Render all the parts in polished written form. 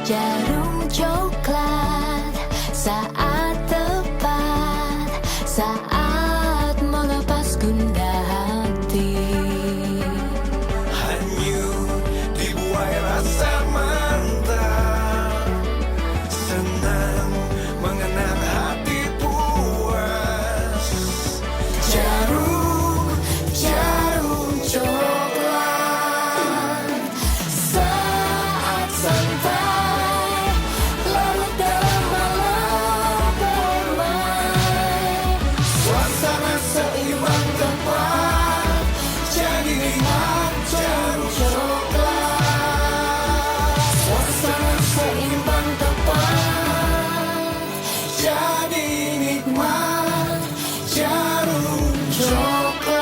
Djarum Coklat, saat tepat, saat melepas gundah hati. Hanyut dibuai rasa mantap, senang mengenang hati puas. Djarum, Djarum Coklat. Saat santai, larut dalam malam permai. Suasana seimbang tepat, jadi nikmat Djarum Coklat. Suasana seimbang tepat, jadi nikmat Djarum Coklat.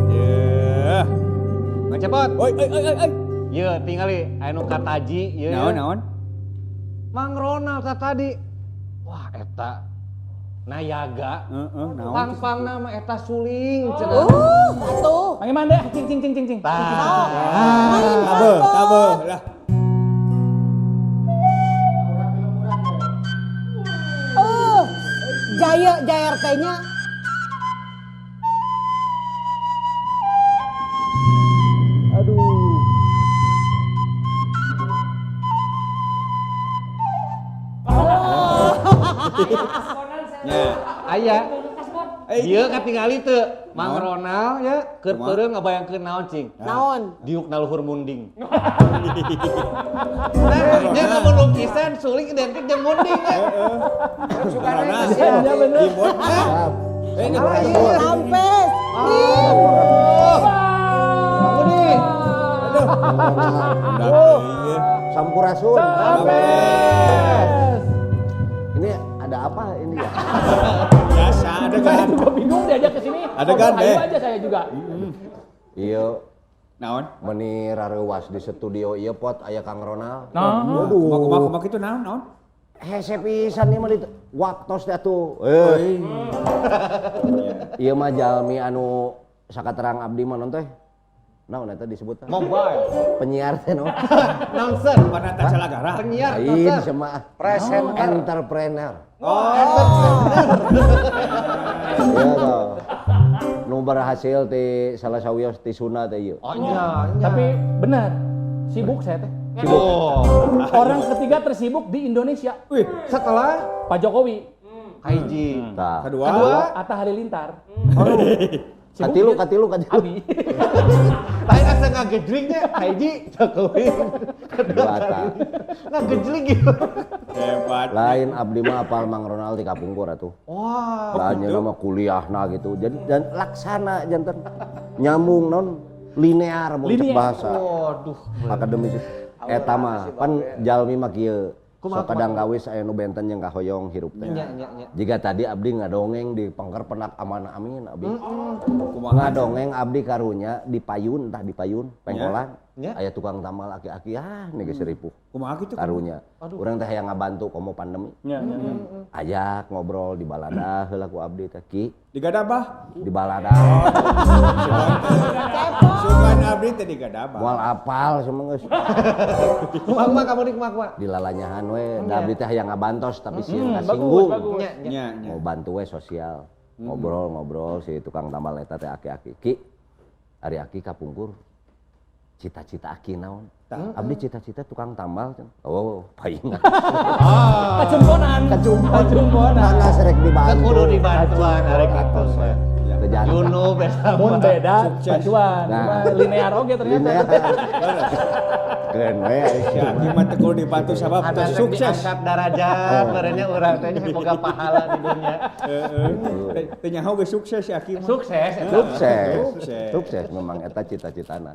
Yeuh. Mang Cepot. Oi, oi, oi, oi, oi. Ye, tingali anu kataji ye. Naon, naon? Mang Ronald tadi. Wah, eta nayaga. Heeh, naon? Pang-pangna mah eta suling cenah. Oh, atuh. Mang Iman deh, cing cing cing cing cing. Tah. Main Tabe, tabe lah. Eh, Jaya Jaya RT-nya. Aduh. Nya. Aya. Eh, Ieu katingali teu Mang Naon? Ronald ya keur Kumaha? peureum ngabayangkeun naon cing. Naon? Diuk na luhur munding. Nah, nya lamun lukisan suling identik jeung munding ya. Ronald. Iya bener. Jimot. Eh, ini Rampes. Rim. Mang Budi. Aduh. Sampurasun. Rampes. Ini ada apa ini ya? Biasa Saya adegan. juga bingung diajak ke sini. Adegan Ngobrol deh. hayu aja saya juga. Iya, Naon? meni rareuwas di studio ieu pot aya Kang Ronald. Nah. Waduh. Kumaha kumaha kumaha kitu naon naon? Hese pisan ieu mah di waktos teh atuh. Eh. Ieu mah jalmi anu sakaterang abdi mah non teh. Naon eta disebutna? Mobile. Penyiar teh no. Announcer. Panata Calagara. Penyiar Lain announcer. sama Presenter. Entrepreneur. Oh. Iya toh. Nu berhasil ti salah sawios ti Sunda teh ieu. Oh iya, iya. Tapi benar, sibuk saya teh. Sibuk. Oh. Orang ketiga tersibuk di Indonesia, Wih, Setelah Pak Jokowi, Kaiji. Tah. kedua. Kedua. Atta Halilintar. Sibuk Katilu, dia. katilu, katilu. Abi. Lain asa ngagejlingnya Kaiji Jokowi. Kedua Atta. Ngagejling gitu. Hebat. Lain abdi mah apal Mang Ronald di kapungkur atuh. Wah. Lain nama kuliahna gitu. Jadi dan laksana janten nyambung non linear mun cek Linear. bahasa. Waduh. Akademis eta mah pan jalmi mah kieu. Kumaha, Sok kadang kawis aya nu benten jeung kahoyong hirup teh. Nya nya nya. Jika tadi abdi ngadongeng di pangker penak amanah amin abdi. Kumaha? Ngadongeng abdi karunya di payun, entah di payun, pengkolan. Nya. Aya tukang tambal aki-aki ah nih geus ripuh. Kumaha kitu? Karunya. Urang teh hayang ngabantu komo pandemi. Nya, nya, nya. Ajak ngobrol di balada heula ku abdi teh Ki, Di Gadabah. di balada. Sugan abdi teh di Gadabah. Moal apal semua geus. Kumaha kamu nih kumaha? Di lalanyahan we, da abdi teh hayang ngabantos tapi sieun Bagus, kasinggung. bagus. Nya, nya. Nya, nya. Mau bantu we sosial. Ngobrol-ngobrol si tukang tambal eta teh aki-aki. Ki, ari aki kapungkur cita-cita aki naon? Abdi cita-cita tukang tambal cenah. Oh, paingan. Kacumponan. Kacumponan. Mana serek dibantu. Kudu dibantuan arek kitu mah. Teu jadi. Junub eta Mun mah. beda Sukses. bantuan. Nah. Cuma linear oge ternyata. Linear. Keren we. Si aki mah teu kudu dibantu sabab Ada teu yang sukses. diangkat darajat, merenya urang teh boga pahala di dunia. Heeh. Teu nyaho geus sukses si aki mah. Sukses eta. Sukses. Sukses. Sukses memang eta cita-citana.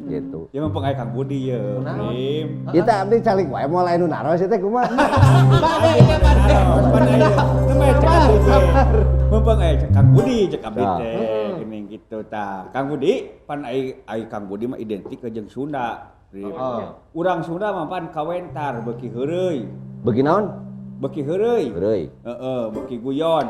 Gitu. Ya mumpung aya Kang Budi ye. Prim. Kita abdi calik wae moal aya nu naros teh kumaha. Bade ieu bade. Pan aya namanya cek abdi teh. Mumpung aya cek Kang Budi cek abdi Tah. teh geuning kitu tah. Kang Budi pan ai Kang Budi mah identik jeung Sunda. Prim. Urang Sunda mah pan kawentar beuki heureuy. Beuki naon? Beuki heureuy. Heureuy. Heeh, beuki guyon.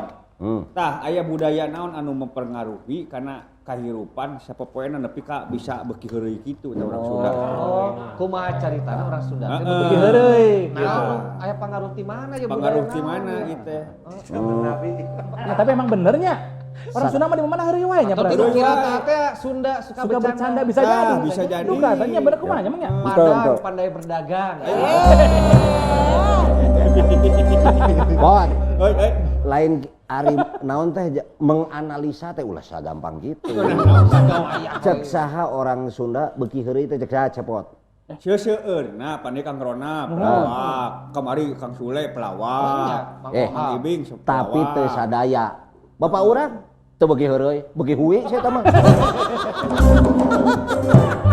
Tah aya budaya naon anu mempengaruhi karena kahirupan sapopoena nepi ka bisa beuki heureuy kitu tah urang Sunda. Oh, kumaha caritana orang Sunda teh Heeh. beuki Heureuy. Naon aya pangaruh ti mana ya budaya Pangaruh ti naon? mana ieu teh? Nah, tapi emang benernya. Orang Sunda mah di mana heureuy wae nya Atau berarti. tilu kira teh Sunda suka, Suka bercanda bisa Ah, jadi. bisa jadi. Duh, katanya bener kumaha nya emang nya? Padang Betul, betul. pandai berdagang. Bon, Oi, oi. lain ari naon teh menganalisa teh ulah sagampang gitu. Cek saha orang Sunda beuki heureuy teh cek saha cepot. Seuseurna pandai Kang Rona pelawak, kamari Kang Sule pelawak. Eh, Kang Ibing pelawak. tapi teu sadaya. Bapak urang teu beuki heureuy, beuki hui sia mah.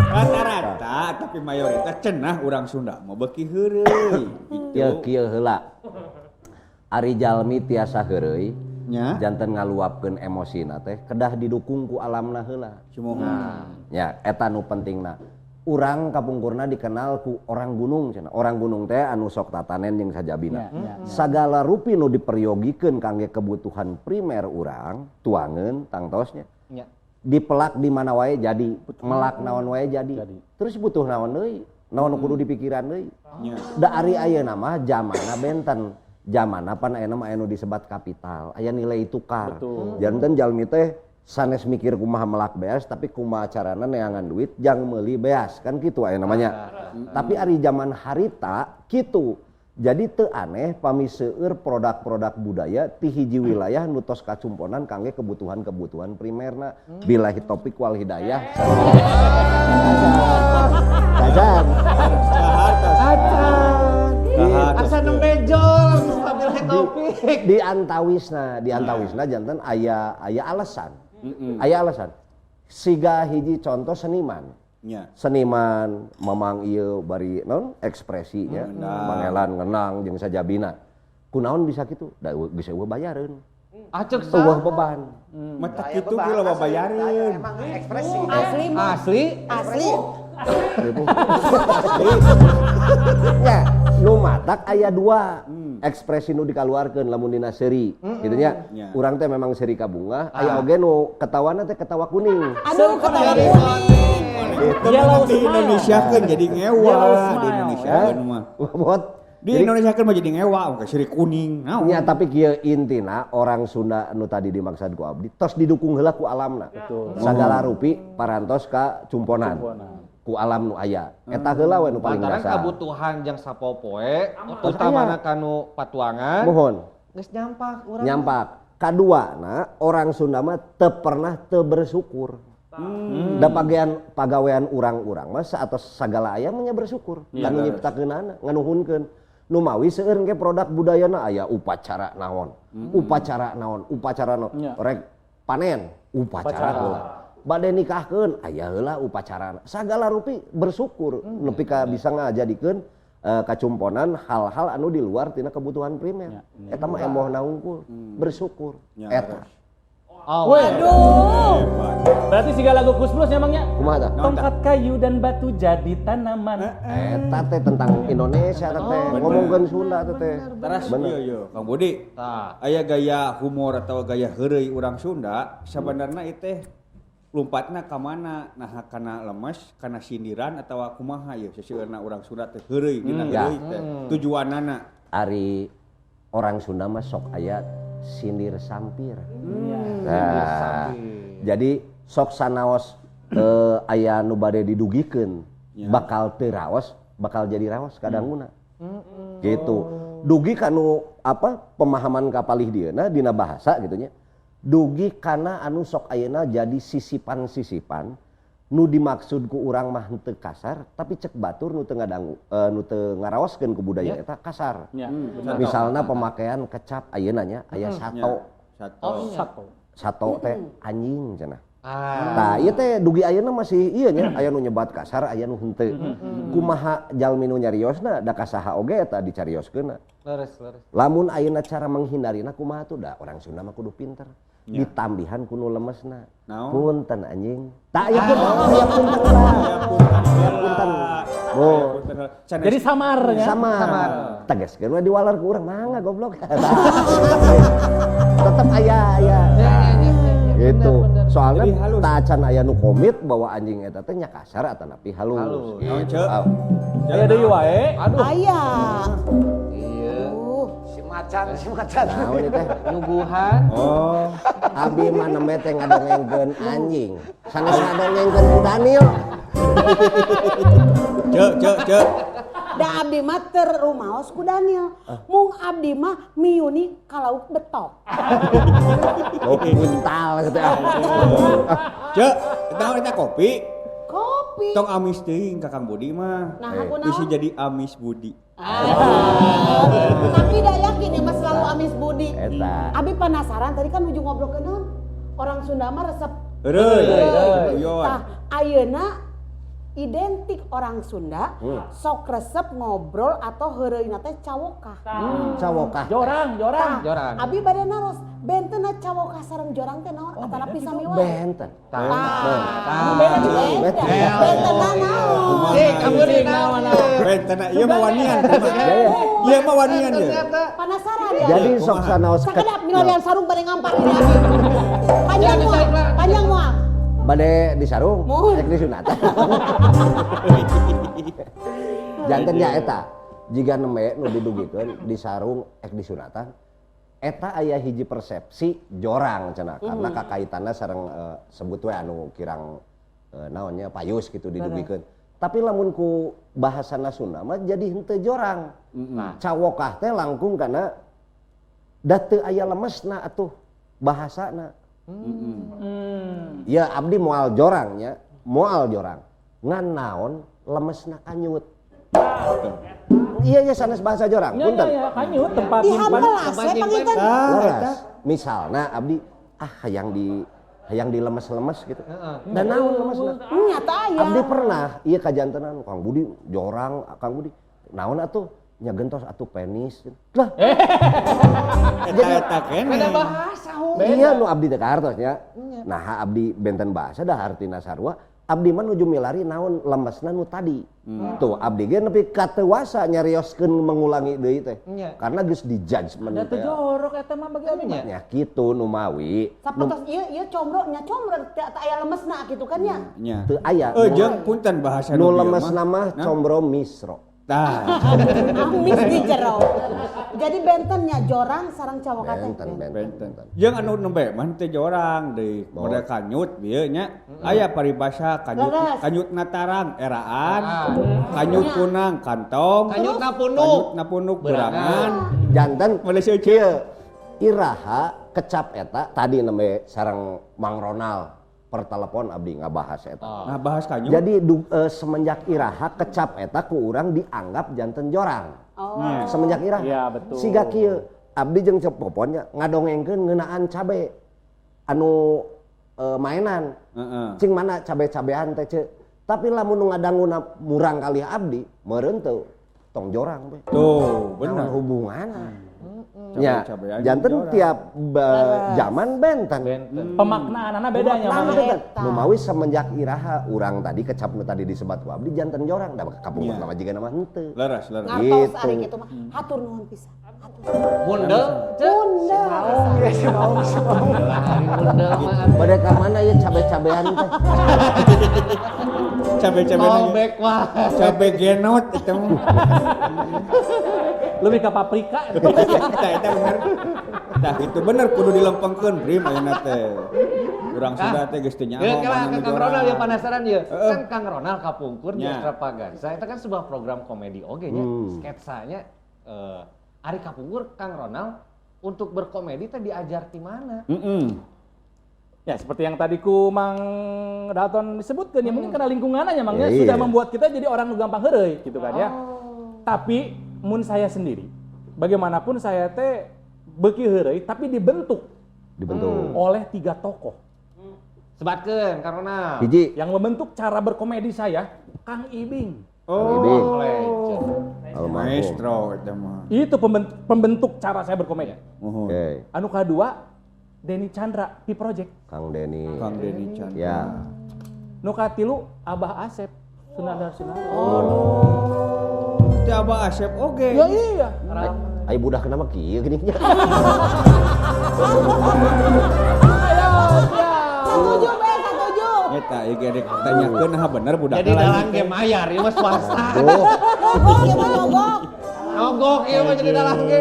Rata-rata tapi mayoritas cenah urang Sunda mah beuki heureuy gitu. Ieu kieu heula. Ari jalmi tiasa heureuy, Nya. janten ngaluapkeun emosina teh kedah didukung ku alamna heula. Sumuhun. Ya, eta nu pentingna. Urang kapungkurna dikenal ku orang gunung cenah. Orang gunung teh anu sok tatanen jeung sajabina. Ya, ya, ya. Sagala rupi nu diperyogikeun kangge kebutuhan primer urang, tuangeun tangtosnya. Nya. Dipelak di mana wae jadi, melak naon wae jadi. Jadi. Terus butuh naon deui? Naon nu kudu dipikiran deui? Nya. Da ari ayeuna mah zamana benten. Zamana pan ayeuna mah aya nu disebat kapital, aya nilai tukar. Betul. Janten jalmi teh sanes mikir kumaha melak beas tapi kumaha carana neangan duit jang meuli beas kan kitu aya namanya. Tapi ari zaman harita kitu. Jadi teu aneh pami seueur produk-produk budaya ti hiji wilayah nu tos kacumponan kangge kebutuhan-kebutuhan primerna. Billahi taufik wal hidayah. Cacan. Acan. Asa nembe jol wabillahi taufik. Di antawisna janten aya aya alasan. Aya alasan. Siga hiji contoh seniman. Nya. Seniman mamang ieu bari naon ekspresinya, mangelan ngenang jeung sajabina. Kunaon bisa kitu? Da geus eueuh bayareun. Acek Eueuh beban. Mata kitu ge loba bayareun. Emang ekspresi. Asli mah. Asli. Asli. Ya, nu matak aya dua ekspresi nu dikaluarkeun lamun dina seuri gitu nya. Nya. Urang teh memang seuri kabungah, aya oge nu ketawana teh ketawa kuning. Aduh, ketawa kuning. Itu Yellow di smile. Indonesia kan jadi ngewa Yellow di smile. Indonesia kan mah. Bot. Di Indonesia kan mah jadi ngewa, oke siri kuning. Naon? Ya, tapi kieu intina orang Sunda nu tadi dimaksud ku abdi tos didukung heula ku alamna. Betul. Sagala rupi parantos ka cumponan. Ku alam nu aya. Eta heula we nu paling Lantaran dasar. kabutuhan jang sapopoe, utamana kanu patuangan. Mohon Geus nyampak urang. nyampak. Kadua na orang Sunda mah teu pernah teu bersyukur. Da pagawean urang-urang mah saatos sagala aya mah nya bersyukur. Kanu nyiptakeunana, nganuhunkeun. Nu mawi seueur engke produk budayana aya upacara naon, upacara naon, upacara naon. Nya. Rek panen, upacara heula. Bade nikahkeun aya heula upacara. Sagala rupi bersyukur nepi ka bisa ngajadikeun kacumponan hal-hal anu di luar tina kebutuhan primer. Eta mah emohna hungkul, bersyukur. Nya, Eta. Oh. Aduh. Berarti siga lagu Kus Plus emangnya? Kumaha tah? Tongkat kayu dan batu jadi tanaman. Eta teh tentang Indonesia teh teh. Ngomongkeun Sunda teh teh. Teras Bener. iya iya Kang Budi. Tah. Aya gaya humor atau gaya heureuy urang Sunda sabenerna ieu teh lompatna ka mana? Nah kana lemes, kana sindiran atawa kumaha ieu seseueurna urang Sunda teh heureuy dina Ya. heureuy teh. Tujuanana. Ari orang Sunda mah sok aya sindir sampir. Nah, jadi sok sanaos aya nu bade didugikeun bakal teu raos, bakal jadi raos kadanguna. Gitu. Dugi kanu apa pemahaman kapalih dieuna dina bahasa gitu nya. Dugi kana anu sok ayeuna jadi sisipan-sisipan nu dimaksud ku urang mah henteu kasar tapi cek batur nu teu ngadangu nu teu ngaraoskeun ku budaya eta kasar. Ya. Misalna pemakaian kecap ayeuna nya aya sato. Satu. Satu. Sato teh anjing cenah. Ah. Tah ieu teh dugi ayeuna masih ieu nya aya nu nyebat kasar aya nu henteu. Kumaha jalmi nu nyariosna da kasaha oge eta dicarioskeunna. Leres, leres. Lamun ayeuna cara menghindarina kumaha tuh da orang Sunda mah kudu pinter. Ditambihan ku nu lemesna. Naon? Punten anjing. Tah aya punten, aya punten lah. Aya punten. Aya punten. Oh, Sanes- Jadi samar ya. sama. Tegaskeun we diwalar ku urang mangga goblok. Tetep aya aya. Ya, ya, ya, ya, ya. Gitu. Bener, bener. Soalnya Jadi halus. tak acan aya nu komit bahwa anjing eta teh nya kasar atanapi halus. Halus. Naon, Gitu. Ceu? Ah. Aya deui wae. Aduh. Aya. Iya. Si macan, si macan. Naon ieu teh? Nyuguhan. Oh. Abi mah nembe teh ngadongengkeun anjing. Sanes ngadongengkeun ku Daniel. Cek cek cek. Da abdi mah teu rumaos ku Daniel. Mung abdi mah miuni kalauk betok. Oh, buntal gitu ah. Cek, naon eta kopi? Kopi. Tong amis teuing ka Kang Budi mah. Nah, aku Bisa naon? jadi amis Budi. Ah. Tapi dah yakin ya mas selalu amis Budi. Eta. Abi penasaran tadi kan ujung ngobrol ke naon? Orang Sunda mah resep. Heureuy. Heureuy. Guyon. Tah, ayeuna identik orang Sunda sok resep ngobrol atau heureuyna teh cawokah. Cawokah. Jorang, jorang. Jorang. Abi bade naros, bentena cawokah sareng jorang teh naon atanapi sami wae. Benten. Tah. Beda Benten. Bentena naon? Eh, kamu di naon? Bentena ieu mah wanian. Ieu mah wanian ye. Ternyata Penasaran ya? Jadi sok sanaos Sakedap milarian sarung bade ngampar ini abi. Panjang moal, panjang moal. Bade disarung, Mohon. rek disunatan. Janten nya eta, jiga nembe nu didugikeun disarung ek disunatan, eta aya hiji persepsi jorang cenah karena kakaitanna sareng sebut we anu kirang naonnya payus gitu didugikeun. Tapi lamun ku bahasana Sunda mah jadi henteu jorang. Cawokah teh langkung kana da teu aya lemesna atuh bahasana. Ya abdi moal jorangnya, moal jorang. Ngan naon lemesna kanyut. Iya iya sanes bahasa jorang, Ya, punten. ya, ya, kanyut tempat nyimpan. Dihampelas we panginten. Leres. Misalna abdi ah hayang di lemes-lemes gitu. Dan naon lemesna? Nyata aya. Abdi pernah ieu kajantenan Kang Budi jorang, Kang Budi naon atuh? Nya gentos atuh penis. Lah, Eta eta keneh. beda bahasa hu. Iya nu abdi teh kahartos nya. Nah abdi benten bahasa dah artina sarua. Abdi mah nuju milari naon lemesna nu tadi. Tuh abdi ge nepi ka teu wasa nyarioskeun mengulangi deui teh. Nya. Karena geus di judgment Da teu teh. jorok eta mah bagi abi mah. Nya kitu nu mawi. Sapertos ieu ieu comro nya comro teu aya lemesna gitu kan nya. Nya. Teu aya. Jeung punten bahasa Nu bieu lemesna mah Nah. combro misro. Tah. Amis di jero. Jadi bentennya jorang sareng cawokah teh. Benten benten. Benten. Jeung anu nembe mah teu jorang deui. Model kanyut bieu nya. Aya paribasa kanyut Leres. kanyut natarang eraan, kanyut kunang kantong, Kanyut napunuk. kanyut napunuk berangan. Janten Malaysia kieu iraha kecap eta tadi nembe sareng Mang Ronald per telepon abdi ngabahas eta. Nah bahas kanyut. Jadi semenjak iraha kecap eta ku urang dianggap janten jorang. Oh. Semenjak iraha. Iya, betul. Siga kieu abdi jeung Cep Popon nya ngadongengkeun ngeunaan cabe anu mainan. Heeh. Cing mana cabe-cabean teh ceu. Tapi lamun nu ngadanguna murang kali abdi meureun teu tong jorang we. Tuh, Naon bener. hubunganna? Nya, Cabe-cabean janten jorang. tiap zaman benten. Benten. Pemaknaanana bedanya Nah, Mang. benten. Nu mawi semenjak iraha urang tadi kecap nu tadi disebat ku abdi janten jorang da kapungkur Iya. nama jiga nama henteu. Leres, leres. Ngartos Gitu. ari kitu mah. Hatur nuhun pisan. Hatur. Mundel, cek. Bunda. Ya si mau, si mau. Hari mundel mah. Bade ka mana ieu cabe-cabean teh? Cabe-cabe Callback wah. Cabe genot itu mah. Lebih ke paprika. Tah eta bener. Tah itu bener kudu dilempengkeun Prim ayeuna teh. Urang Sunda teh geus teu nyaho Ya, kela mana nu ke Kang jorang. Ronald ya penasaran ya. Heeh. Kan Kang Ronald kapungkur di Nya. Extravaganza itu kan sebuah program komedi oge nya. Sketsanya ari kapungkur Kang Ronald untuk berkomedi teh diajar di mana? Heeh. Ya seperti yang tadi ku Mang Dalton disebutkan ya mungkin karena lingkungannya Mang ya Iya. sudah membuat kita jadi orang nu gampang heureuy gitu kan ya. Tapi mun saya sendiri bagaimanapun saya teh beuki heureuy tapi dibentuk Dibentuk. oleh tiga tokoh Sebatkeun Kang Ronald. Hiji yang membentuk cara berkomedi saya, Kang Ibing. Kang Ibing. Legend. Almarhum. Maestro eta mah. Itu pembentuk cara saya berkomedi. Muhun. Oke, Anu kedua, Denny Chandra, P Project. Kang Denny. Kang Denny Chandra. Ya. Nu katilu Abah Asep, Sunandar Sunandar. Teh Abah Asep oge. Ya iya. Ai budak kenapa kieu gini nya? Ayo, siap. Setuju, Be, setuju. Eta ieu ge rek tanyakeun nah bener budak Jadi dalang ge mayar ieu mah swasta. Tuh. Mogok ya mah mogok. Nogok ieu mah jadi dalang ge.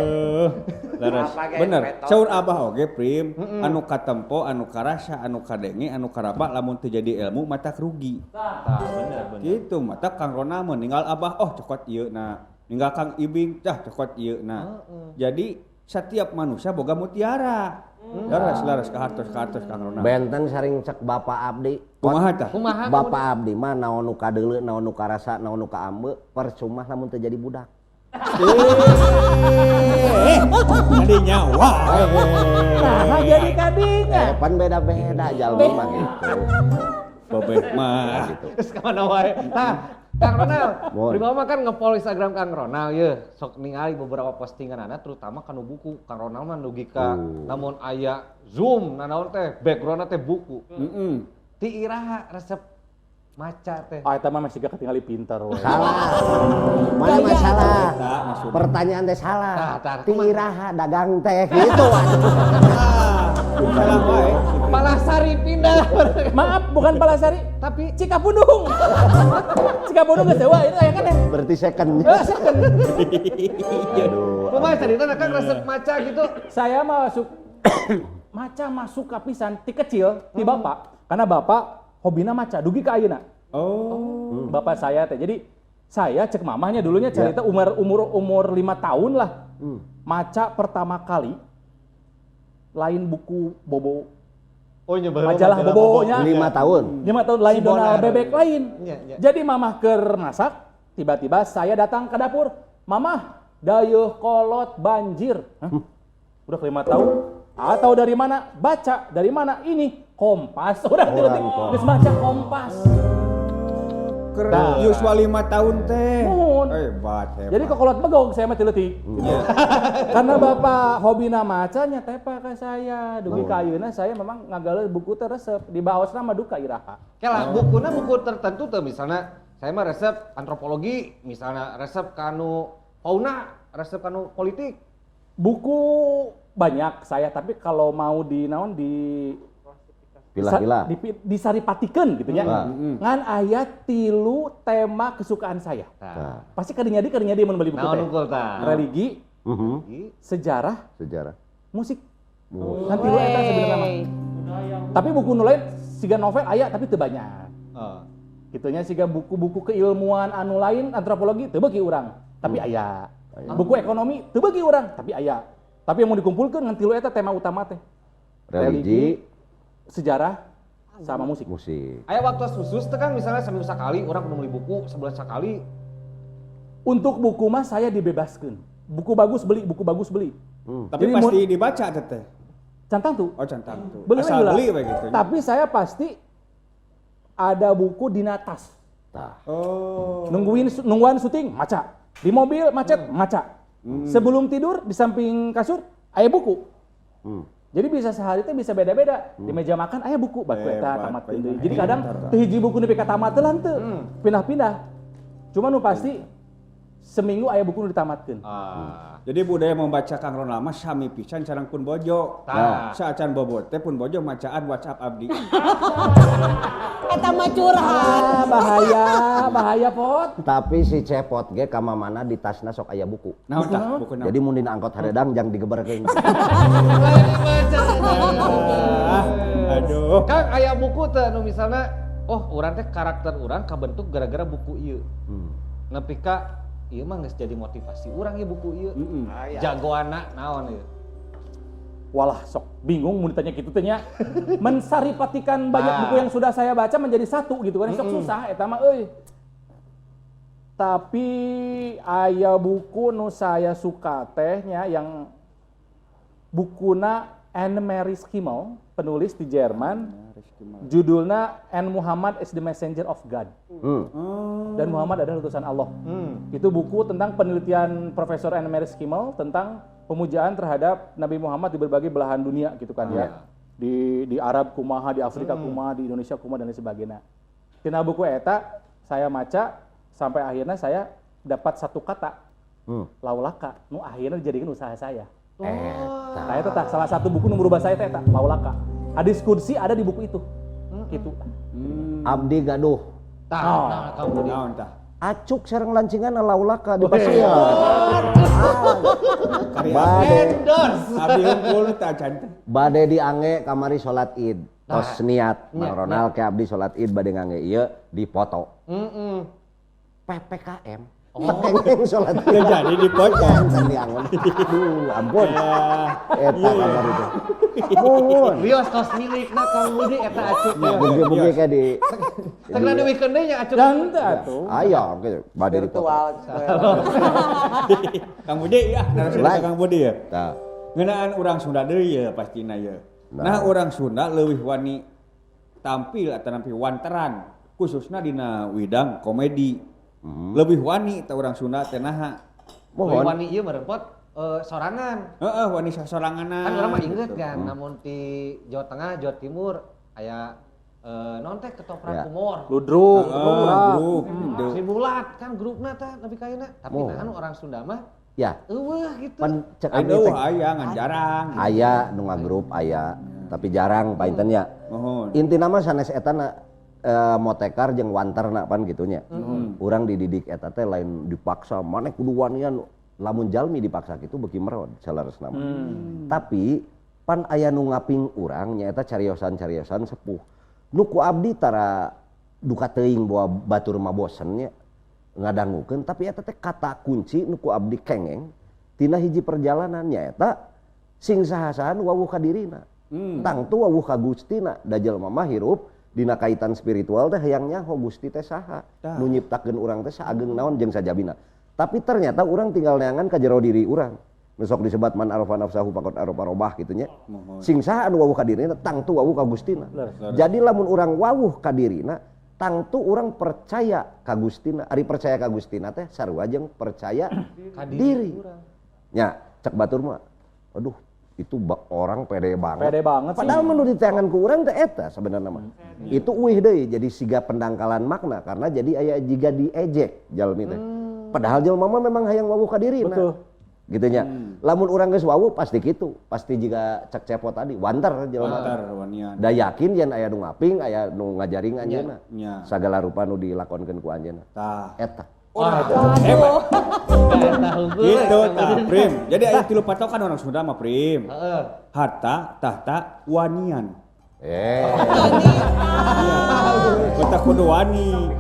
Leres. Apa ge, Bener. petot. Saur Abah oge Prim, anu katempo, anu karasa, anu kadenge, anu karaba lamun teu jadi ilmu mata rugi. Tah bener bener. Gitu, mata Kang Rona mah ninggal Abah, oh cokot ieu na. Ninggal Kang Ibing, dah cokot ieu na. Jadi setiap manusia boga mutiara. Leres, leres ka hartos ka hartos Kang Rona. Benten saring cek Bapak Abdi. Kumaha tah? Kumaha Bapak Abdi mah naon nu kadeuleu, naon nu karasa, naon nu kaambe, percuma lamun teu jadi budak. Eh, tadi nyawa. Nah, jadi kadinya. Eh, pan beda-beda jalmi mah gitu. Bebeh mah. Gitu. Terus kemana wae. Tah, Kang Ronald, Mohon. pribadi mah kan nge-follow Instagram Kang Ronald ye. Sok ningali beberapa postingan anak terutama kanu buku. Kang Ronald mah dugi ka namun aya Zoom nanaon teh backgroundna teh buku. Heeh. Ti iraha resep maca teh. Ah, eta mah masih gak ketinggalan pinter we. Salah. Mana mah salah. Eta maksudna. Pertanyaan teh salah. Tah, tah. Ti iraha dagang teh gitu atuh. Salah wae. Palasari pindah. Maaf, bukan Palasari, Tapi Cikapundung. Cikapundung geus dewa itu aya kan ya. Berarti second. Eh, second. Aduh. kumaha carita Kang resep maca gitu. Saya masuk maca masuk kapisan ti kecil ti bapak karena bapak hobina maca dugi ka ayeuna. Oh. Bapak saya teh. Jadi saya cek mamahnya dulunya cerita umur umur umur 5 tahun lah. Maca pertama kali lain buku Bobo Oh nyoba majalah Bobo-nya. 5 tahun. 5 tahun lain Si Donald Bonar. bebek lain. Iya, iya. Jadi mamah keur masak, tiba-tiba saya datang ke dapur. Mamah, dayeuh kolot banjir. Hah? Udah 5 tahun. Atau dari mana? Baca. Dari mana? Ini Kompas. Udah Orang tiba-tiba Kompas. geus baca Kompas. Keur yuswa 5 tahun teh. Nuhun. Hebat, hebat. Jadi kokolot begong saya mah tileutik. Iya. Karena bapak hobina macanya tepa ke saya. Dugi ka ayeuna saya memang ngagale buku teh resep. Dibaosna mah duka iraha. Kela bukuna buku tertentu tuh misalnya saya mah resep antropologi, misalnya resep kanu fauna, resep kanu politik. Buku banyak saya tapi kalau mau di naon di Pilah-pilah. Disaripatikeun gitu ya. Nah. Ngan aya 3 tema kesukaan saya. Tah. Pasti kadinya di mun beli buku Naon teh. unggul tah? Religi, Mhm. sejarah, Sejarah. musik. Ngan tilu eta sebenarnya mah. Tapi buku nu lain siga novel aya tapi teu banyak. Oh. Gitunya siga buku-buku keilmuan anu lain antropologi teu beuki urang, tapi aya. Buku ekonomi teu beuki urang, tapi aya. Tapi yang mau dikumpulkeun ngan tilu eta tema utama teh. Religi, sejarah sama musik. musik. Aya waktu khusus teh kan misalnya seminggu sekali orang kudu beli buku, sebulan sekali. Untuk buku mah saya dibebaskan. Buku bagus beli, buku bagus beli. Tapi Jadi pasti dibaca teteh. Cantang tuh. Oh, centang tuh. Beli Asal we heula. beli we gitu. Tapi saya pasti ada buku di tas. Tah. Oh. Nungguan syuting, maca. Di mobil macet, maca. Sebelum tidur di samping kasur Aya buku. Jadi bisa sehari teh bisa beda-beda. Di meja makan aya buku baku eta Hebat, tamatkeun Pak. deui. Jadi kadang teu hiji buku nepi ka tamat teh lah henteu. Pindah-pindah. Cuma nu pasti seminggu aya buku nu ditamatkeun. Ah. Jadi budaya membaca Kang Ronald mah sami pisan sareng pun bojo. Tah. Saacan bobot teh pun bojo macaan WhatsApp abdi. Eta mah curhat. Ah, bahaya, bahaya pot. Tapi si Cepot ge ka mamana di tasna sok aya buku. Naon tah buku naon? Jadi mun dina angkot haredang jang digeberkeun. Lain dibaca. Ah, aduh. Kang aya buku teh nu misalnya oh urang teh karakter urang kabentuk gara-gara buku ieu. Nepi ka ieu mah geus jadi motivasi urang ieu buku ieu. Jagoanna naon ieu? Walah sok bingung mun ditanya gitu teh nya. Mensaripatikan banyak Ah. buku yang sudah saya baca menjadi satu gitu kan sok susah eta mah euy. Tapi aya buku nu saya suka teh nya yang bukuna Anne Mary Schimmel, penulis di Jerman. Judulnya And Muhammad is the Messenger of God. Dan Muhammad adalah utusan Allah. Itu buku tentang penelitian Profesor Anne Mary Schimmel tentang pemujaan terhadap Nabi Muhammad di berbagai belahan dunia gitu kan ya. Di Arab kumaha, di Afrika kumaha, di Indonesia kumaha dan lain sebagainya. Tina buku eta saya maca sampai akhirnya saya dapat satu kata laulaka nu akhirnya dijadikan usaha saya. Saya tetap salah satu buku nu merubah saya teh eta laulaka. Hadis kursi ada di buku itu. Gitu. Abdi gaduh. Tah, nah, Kang Budi. Naon tah? Acuk sareng lancingan laulaka di pasir. Karya Bade Endorse. abdi hungkul teh acan teh. bade diange kamari salat Id. Tos niat Mang Ronald ke abdi salat Id bade ngange ieu dipoto. PPKM. Tekengeng salat Id. Teu jadi dipotong. Kan diangon. Aduh, ampun. Eta kamari teh. Muhun. Wios tos milikna Kang Budi eta acuk. Bugi-bugi kayak di Teu duwikeun deui nya acuk. Dan teu atuh. Ayo, gitu. Bade dipoto. Virtual. Kang Budi ya, narasumber Lain. Kang Budi ya. Tah. Ngeunaan urang Sunda deui ya pastina ya. Nah, urang Sunda leuwih wani tampil atau nampi wanteran khususna dina widang komedi. Lebih wani teh urang Sunda teh naha. Mohon. Wani ieu meureun pot sorangan. Heeh, wani sasoranganna. Kan urang mah inget kan namun di Jawa Tengah, Jawa Timur aya non teh ketoprak Ya. kumor. Ludruk, Heeh, ketoprak. grup gitu. Sri Bulat kan grupna tah lebih kayana. Tapi Mohon. nah anu orang Sunda mah Ya, eueuh gitu. pan cek abdi Aduh, teh aya ngan jarang. aya nu ngagrup aya, tapi jarang painten nya. Mohon. Intina mah sanes eta na motekar jeung wanterna pan gitu nya. Urang dididik eta teh lain dipaksa maneh kudu wanian lamun jalmi dipaksa kitu beuki merod saleresna mah. Tapi pan aya nu ngaping urang nyaeta cariosan-cariosan sepuh. Nu ku abdi tara duka teuing bahwa batur mah bosen nya ngadangukeun tapi eta teh kata kunci nu ku abdi kengeng tina hiji perjalanan nyaeta sing saha-saha nu wawuh ka dirina. Tangtu wawuh ka Gustina da jelema mah hirup dina kaitan spiritual teh hayang nyaho Gusti teh saha nu nyiptakeun urang teh saageng naon jeung sajabina. Tapi ternyata urang tinggal neangan ka jero diri urang. Nu sok disebat man arafa nafsahu faqad arafa robah kitu nya. Sing saha anu wawuh ka dirina tangtu wawuh ka Gustina. Jadi lamun urang wawuh ka dirina tangtu urang percaya ka Gustina. Ari percaya ka Gustina teh sarua jeung percaya Ka diri. Nya, cek batur mah. Aduh, itu orang pede banget. Pede banget sih. Padahal menurut diteangan ku urang teh eta sebenarnya mah. Itu uih deui jadi siga pendangkalan makna karena jadi aya jiga diejek jalmi teh. Padahal jelema mah memang hayang wawuh ka dirina. Betul. Gitu nya. Lamun urang geus wawuh pasti kitu, pasti jiga cek cepot tadi wanter jelema. Wanter wanian. Da yakin yen aya nu ngaping, aya nu ngajaring anjeunna. Nya. Sagala rupa nu dilakonkeun ku anjeunna. Tah. Eta. Hebat. Eta hungkul. Gitu tah, Prim. Jadi aya tilu patokan orang Sunda mah, Prim. Heeh. Harta, tahta, wanian. Eh. Kota kudu wani.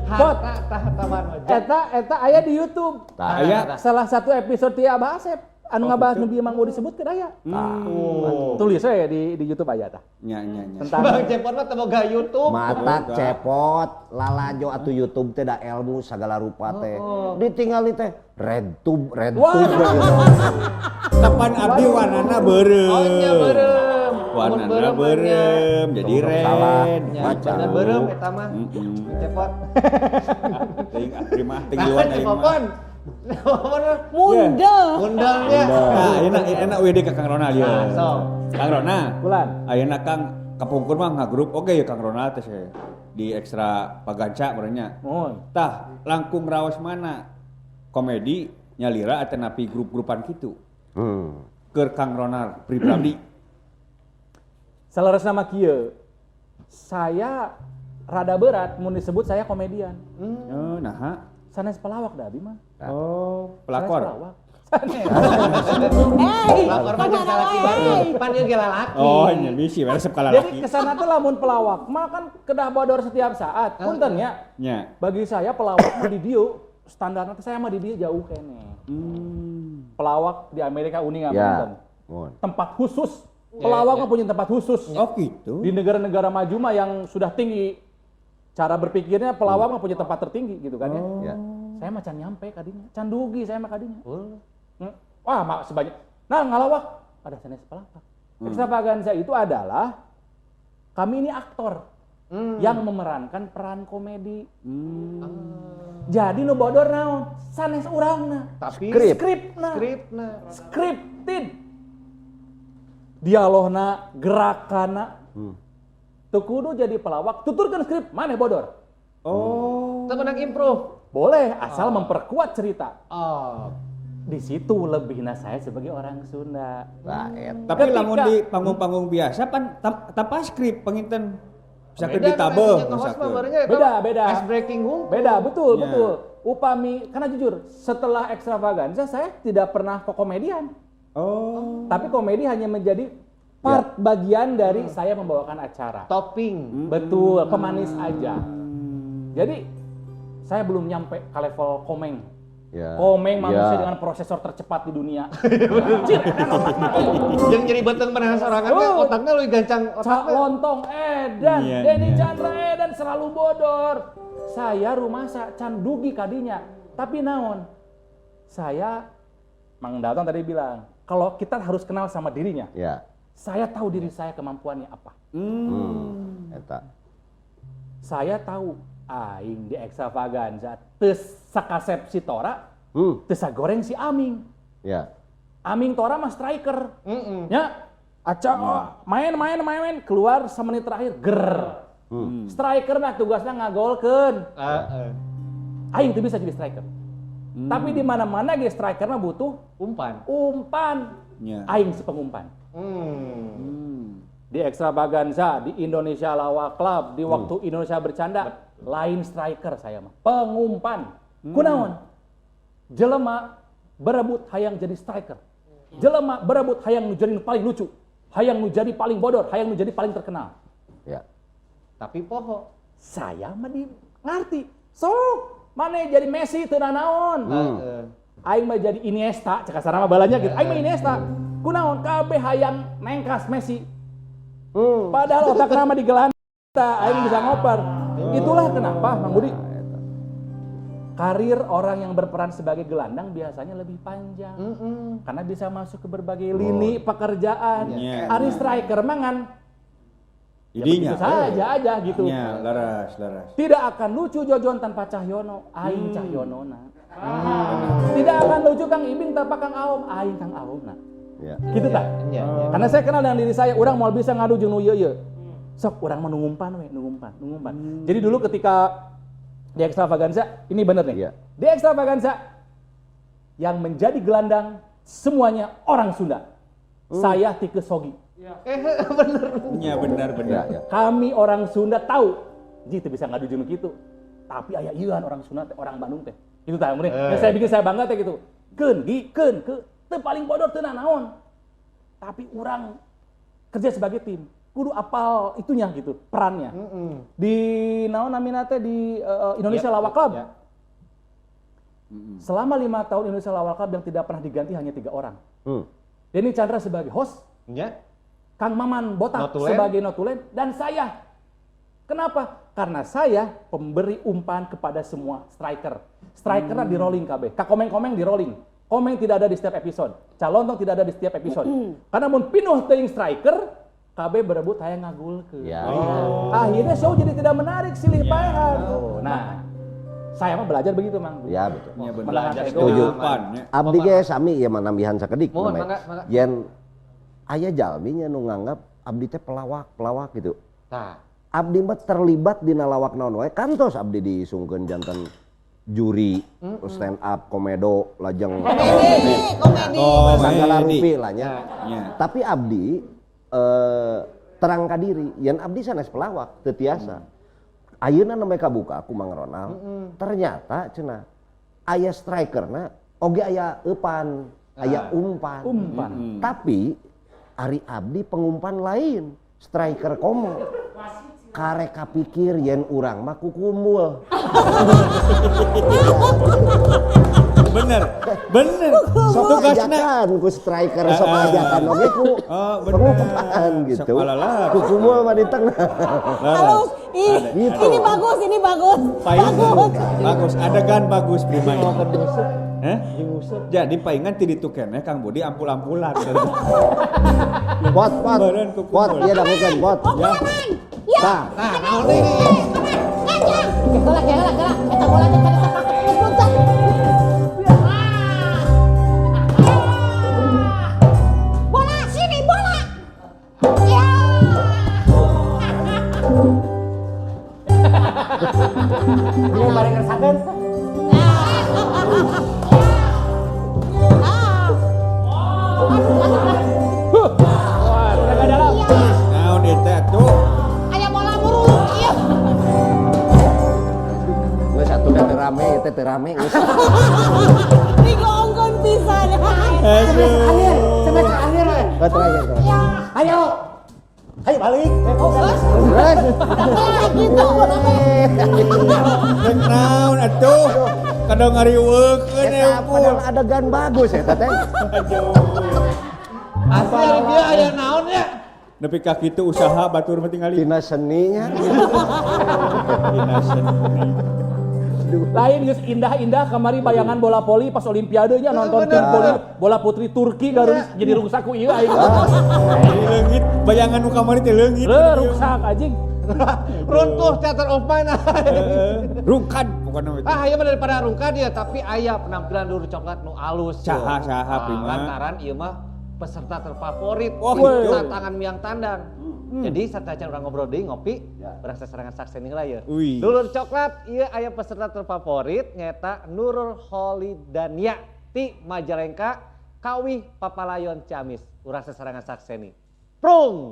Pot. Harta tahta manoja. Eta eta aya di YouTube. Tah. Aya. Salah satu episode ti Abah Asep anu ngabahas nu bieu Mang Udi disebutkeun aya. Oh. Tulis we di YouTube aya tah. Nya nya nya. Tentang Bang Cepot mah teu boga YouTube. Matak cepot, lalajo atuh YouTube teh da ilmu sagala rupa teh. Ditingali teh red tube, red Wah. tube gitu. Tepan abdi warnana beureum. Oh nya beureum. Mun Warnana beureum jadi Tong sok salah. red. Nya Maca. bener beureum eta mah. Mm-mm. Cepot. Teuing ah, Prim ah, teu Nah, ngiluan aing mah. Cepopon. Mundel. Mundelnya. Nah, enak enak WD ke Kang Ronald ya. Nah, sok. Kang Ronald. Bulan. Ayeuna Kang kapungkur mah ngagrup oge ya Kang Ronald teh saya. Di ekstra paganca merenya. Mohon. Tah, langkung raos mana? Komedi nyalira atau napi grup-grupan gitu. Keur Kang Ronald pribadi. Saleresna mah kieu. Saya rada berat mun disebut saya komedian. Oh, naha. Sanes pelawak da abi mah. Oh, Sanes pelakor. pelawak. Sanes. Hei, Pelakor mah jeung kemana salaki wae? baru. Pan ieu ge lalaki. Oh, nya bisi we resep ka Jadi lalaki. kesana tuh lamun pelawak mah kan kedah bodor setiap saat. Punten ya. Nya. Bagi saya pelawak mah di dieu standarnya teh saya mah di dieu jauh kene. Pelawak di Amerika uning apa Ya. punten. Mohon. Tempat khusus. Pelawak mah punya tempat khusus. Oh, gitu. Di negara-negara maju mah yang sudah tinggi cara berpikirnya pelawak mah punya tempat tertinggi gitu kan ya. Ya. Saya mah can nyampe kadinya, can dugi saya mah kadinya. Wah, mak sebanyak. Nah, ngalawak ada sanes pelawak. Ekstravaganza itu adalah kami ini aktor yang memerankan peran komedi. Jadi nu bodor naon? Sanes urangna. Tapi Skrip. Skripna. Skripna. Scripted. Dialogna, gerakanna. Teu kudu jadi pelawak, tuturkan skrip, maneh bodor. Oh. Teu menang improve. Boleh, asal memperkuat cerita. Oh. Di situ lebihna saya sebagai orang Sunda. Nah, eta. Tapi Ketika- lamun di panggung-panggung biasa pan tanpa skrip penginten bisa Beda di tabel kan host mah barunya eta Beda, beda. Ice breaking hungkul. Beda, betul, Ya. betul. Upami, karena jujur, setelah ekstravaganza saya tidak pernah ke komedian. Oh. Tapi komedi hanya menjadi part bagian dari saya membawakan acara. Topping. Betul, pemanis aja. Jadi saya belum nyampe ke level komeng. Ya. Komeng manusia Ya. dengan prosesor tercepat di dunia. Anjir, edan otakna. Jeung nyeri beuteung manahan sorangan teh Oh. otakna leuwih gancang Cak otakna. Lontong edan, Iya, Denny iya. Chandra edan selalu bodor. Saya rumasa can dugi kadinya. Tapi naon? Saya Mang Datang tadi bilang, kalau kita harus kenal sama dirinya. Ya. Saya tahu diri saya kemampuannya apa. Eta. Saya tahu aing di ekstravaganza teu sakasep si Tora, teu sagoreng si Aming. Ya. Aming Tora mah striker. Ya, aca oh, main main main main keluar semenit terakhir ger. Striker mah tugasnya ngagolkeun. Heeh. Aing teu bisa jadi striker. Tapi di mana-mana ge striker mah butuh Umpan. umpan. Ya. Aing si pengumpan. Di Extravaganza, di Indonesia Lawak Club, di waktu Indonesia bercanda, lain striker saya mah, pengumpan. Kunaon? Jelema berebut hayang jadi striker. Jelema berebut hayang nu jadi nu paling lucu, hayang nu jadi paling bodor, hayang nu jadi paling terkenal. Ya. Tapi poho. Saya mah di ngerti. Sok, mana jadi Messi teu nanaon. Heeh. Aing mah jadi Iniesta, cek kasarna mah balanya gitu. Aing mah Iniesta. Kunaon kabeh hayang nengkas Messi. Padahal otak nama di gelanda, aing bisa ngoper. Itulah kenapa Mang Budi karir orang yang berperan sebagai gelandang biasanya lebih panjang. Karena bisa masuk ke berbagai lini pekerjaan. Iya. Ari striker mah ngan ya Idinya. begitu saja aja gitu. Nya, laras, laras. Tidak akan lucu Jojon tanpa Cahyono, aing Cahyono na. Tidak akan lucu Kang Ibing tanpa Kang Aom, aing Kang Aom na. Ya. Gitu tak? Iya, iya. Karena saya kenal dengan diri saya, orang mau bisa ngadu jeung nu ieu ieu. Sok urang mah nungumpan we, nungumpan, nungumpan. Jadi dulu ketika di Extravaganza, ini bener nih. Iya. Di Extravaganza yang menjadi gelandang semuanya orang Sunda. Saya Tike Sogi. Bener. Nya benar benar. Ya, ya. Kami orang Sunda tahu, ji teu bisa ngadu jeung nu kitu. Tapi aya ieuan orang Sunda teh, orang Bandung teh. Itu tah meureun. Yang saya bikin saya bangga teh gitu. Keun, gi, keun, ke teu paling bodor teu nanaon. Tapi orang kerja sebagai tim, kudu apal itunya gitu, perannya. Di naon namina teh di Indonesia Ya, Lawak Club. ya. Selama 5 tahun Indonesia Lawak Club yang tidak pernah diganti hanya 3 orang. Denny Chandra sebagai host, Nya. Kang Maman Botak Notulen. sebagai notulen dan saya. Kenapa? Karena saya pemberi umpan kepada semua striker. Strikernya di rolling KB. Kak komeng-komeng di rolling. Komeng tidak ada di setiap episode. Calontong tidak ada di setiap episode. Karena mun pinuh teuing striker, KB berebut hayang ngagulkeun. Ya. Akhirnya show jadi tidak menarik silih paehan. Nah, Saya mah belajar begitu, Mang. Ya betul. Ya bener. Menahan ego. Setuju. Umpan, ya. Abdi ge sami ieu mah nambihan sakedik Mohon, namanya. mangga, mangga. Yen aya jalmi nya nu nganggap abdi teh pelawak-pelawak gitu. Tah. Abdi mah terlibat dina lawak naon wae kantos abdi diisungkeun janten juri stand up komedo lajeng Komedi, komedi. sagala Komedi. rupi lah nya. Ya. Tapi abdi terang ka diri yen abdi sanes pelawak teu tiasa. Ayeuna nembe kabuka ku Mang Ronald, ternyata cenah aya strikerna oge aya eupan, aya umpan. Umpan. Tapi ari abdi pengumpan lain, striker komo. Karek kapikir yen urang mah kukumul. Bener. Bener. Sok Tugasna ajakan ku striker sok ajakan oge ku Oh, bener. pengumpan gitu. Sok alalah. Kukumul mah di tengah. Halus. Ih, Gitu. ini bagus, ini bagus. Paingan Bagus. bagus, adegan bagus prima ini. Hah? Jadi paingan ti ditu keneh Kang Budi ampul-ampulan. Pot pot. Beureun kukumul. Pot ieu dangukeun pot. Ya. Ya. Tah. Nah, naon deui? Kacang. Gerak, gerak, gerak. Eta bola teh kada tepak. Punten. Bola sini bola. Ya. Ini bareng ngersakeun. Ah. Wah, tenaga dalam. Naon ieu teh atuh? Aya bola muruluk ieu. Geus atuh teh teu rame, ieu teh teu rame geus. Digoongkeun pisan. Semester akhir, semester akhir. we. Oh, terakhir. terakhir. Ya. Ayo. Ayo balik. Terus Geus. udah gitu. Rek naon atuh? Kadang ngariweukeun Eta ampun. padahal adegan bagus eta teh. Asli ari dia aya naon ya? Nepi ka kitu usaha batur mah tingali. Tina seninya. Dina seni. Lain geus indah-indah kamari bayangan bola voli pas olimpiadenya nonton tim voli bola putri Turki garis jadi ruksak ku ieu aing. Jadi leungit, bayangan nu kamari teh leungit. Leuh ruksak anjing. Runtuh theater of mind. Heeh. Rungkad pokona mah. Ah, ieu mah daripada rungkad ya, tapi aya penampilan dulu coklat nu alus. Saha, saha, Ah, Prima. Lantaran ieu mah peserta terfavorit Oh, di gitu. tantangan miang tandang. Jadi sateuacan urang ngobrol deui ngopi, urang sasarengan sakseni heula ye. Wih. Dulur coklat ieu aya peserta terfavorit nyaeta Nurul Holidania ti Majalengka Kawih Papalayon Ciamis. Urang sasarengan sakseni. Prung.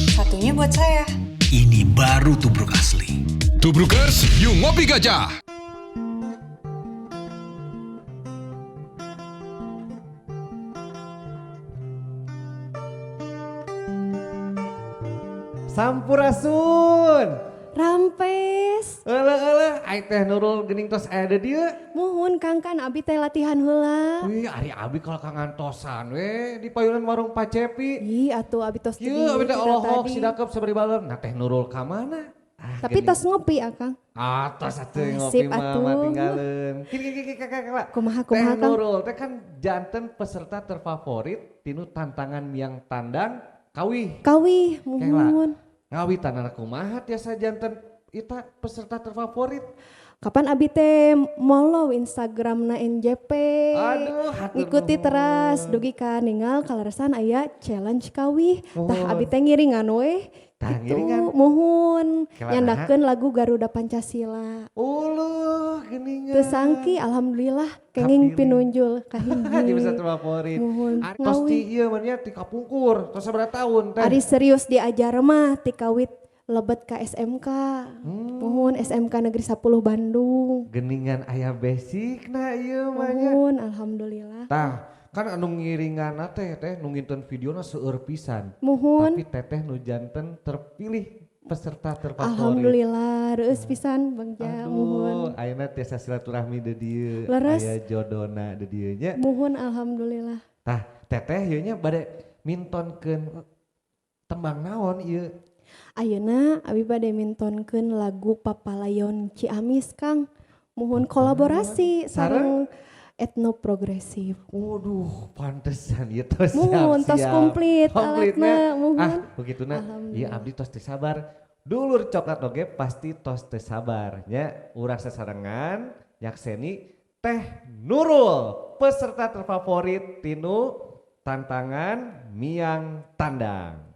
Satunya buat saya. Ini baru tubruk asli. Tubrukers, yuk ngopi gajah. Sampurasun. Rampes, Euleuh euleuh, ai teh Nurul geuning tos aya di dieu. muhun Kang kan abi teh latihan heula. Wih, ari abi kalau kangantosan we di payunan warung Pak Cepi. Ih, atuh abi tos Ieu abi teh di olohok tadi. si dakep sabari balem. Nah teh Nurul ka mana? Ah, Tapi geuning. tos ngopi akang. Ah, tos atuh ngopi Sip, mah atuh. mah tinggalin. Kini kini kini kini kini. Kumaha Teh kumaha Kang? Nurul teh kan janten peserta terfavorit tinu tantangan miang tandang kawih. Kawih, Kela. muhun. Ngawitan kumaha tiasa janten ita peserta terfavorit. Kapan abi teh mollow Instagramna NJP. Aduh, hatur Ngikuti nuhun. teras dugi ka ningal kaleresan aya challenge kawih. Tah abi teh ngiringan we. Tah, Gitu, ngiringan. muhun Kela nyandakeun lagu Garuda Pancasila. Uluh, geuningan. Teu sangki alhamdulillah kenging Kapilih. pinunjul Di kahiji. peserta terfavorit. Muhun. Ari tos ti Ngawi. ieu mah nya ti kapungkur, tos sabaraha tahun teh. Ari serius diajar mah ti kawit lebet ka SMK. Muhun SMK Negeri 10 Bandung. Geningan aya basicna ieu mah nya. Muhun alhamdulillah. Tah, kan anu ngiringanna teh teh nu nginten videona seueur pisan. Muhun. Tapi teteh nu janten terpilih peserta terfavorit. Alhamdulillah reueus pisan Bang Ja muhun. Aduh, ayeuna tiasa silaturahmi di dieu, Leres. aya jodona di dieu nya. Muhun alhamdulillah. Tah, teteh ieu nya bade mintonkeun tembang naon ieu? Ayeuna abi bade mintonkeun lagu Papalayon Ciamis Kang. Muhun kolaborasi sareng etno progresif. Waduh, pantesan ieu tos Muhun, tos siap-siap. komplit Komplitnya. alatna, muhun. Ah, begituna. Ieu abdi tos teu sabar. Dulur coklat oge pasti tos teu sabar nya. Urang sasarengan nyakseni Teh Nurul, peserta terfavorit tinu tantangan Miang Tandang.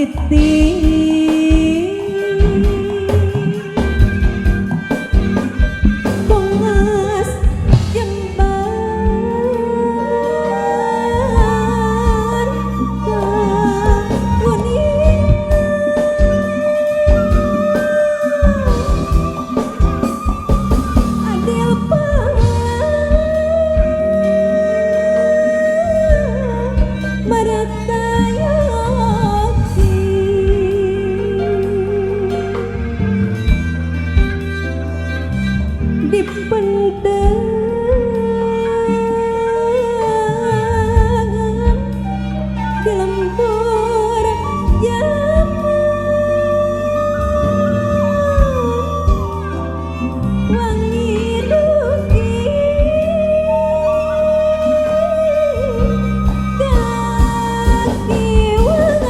Siti Bongas jembar kaweningan Adil Maratayakti Dipendam di lembur jaman wangi dugi kaki wari.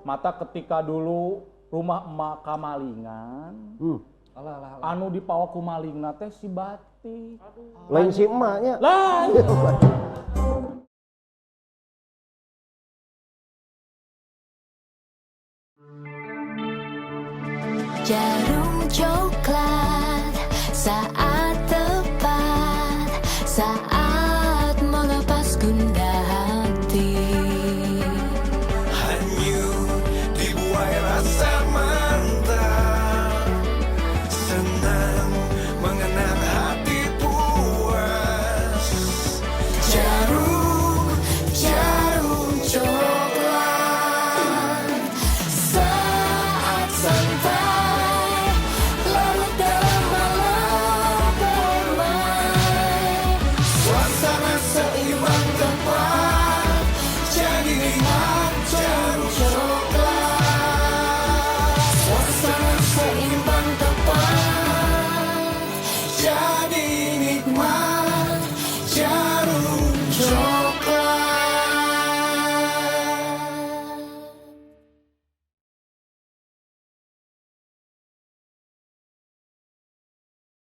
Mata ketika dulu rumah emak kamalingan, anu dipawa ku malingna teh si Batik. Lain si emaknya. Lain. Jarum coklat saat tepat, saat melepas gundah hati. Hanyut dibuai rasa mantan, senang mengenang hati puas. Jarum, jarum coklat saat santai larut dalam malam permai. Suasana seimbang tepat, jadi nikmat jarum coklat. Suasana seimbang tepat, jadi nikmat.